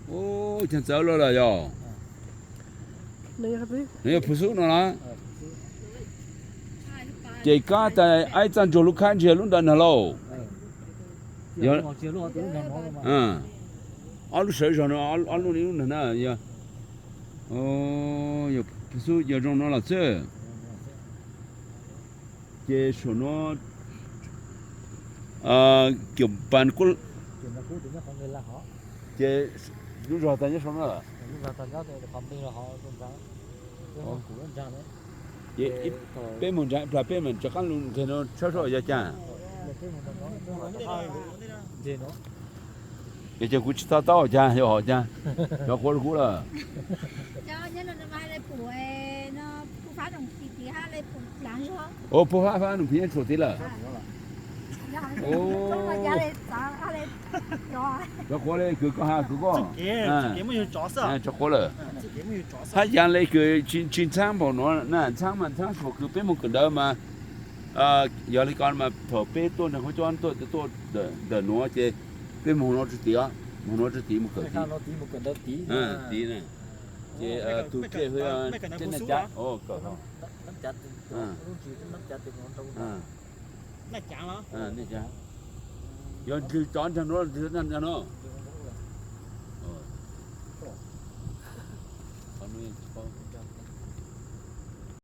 Ub, Chaw Txawv los lawm yog. Nws yog Phu Xub no na. Ces kab tas aib txaj ntsuag lub khab ntsia lub ntawd nag lauj. Ob lub sawv zog no, ob lub ib lub nag na yog. Yog Phu Xub yog zoo no los xwb. Ces saum no kiam pas, ces lub zog tas nyob saum no lawm. Ces peb mus ntsa plas peb mam rov qab lug nqeg no tshawb saib yog cas. Ces kuv tsis to taub cas yog hom cas, cov quav rau kuv lawm. Ua, puag fab fab nus phiv nyob tshuam tid lawm. Cov quav le kws koj has kws koj, cov quav lawm. Hab yaav le kws tsis ntxhaab npaum nuav na, ntxhaab mas ntxhaab tshuav kws peb moog kawm ntawv mas, yog le ko mas thaum peb tuaj nraag huab cua tuaj, tuaj ntawm nuav ces peb moog nuav tsua tid, moog nuav tsua tid mus kawm tid. Tid na. Ces tug pliaj hu Naj Cav, kawm. Yog ndlwg cov nraag nuav ndlwg nraag nuav.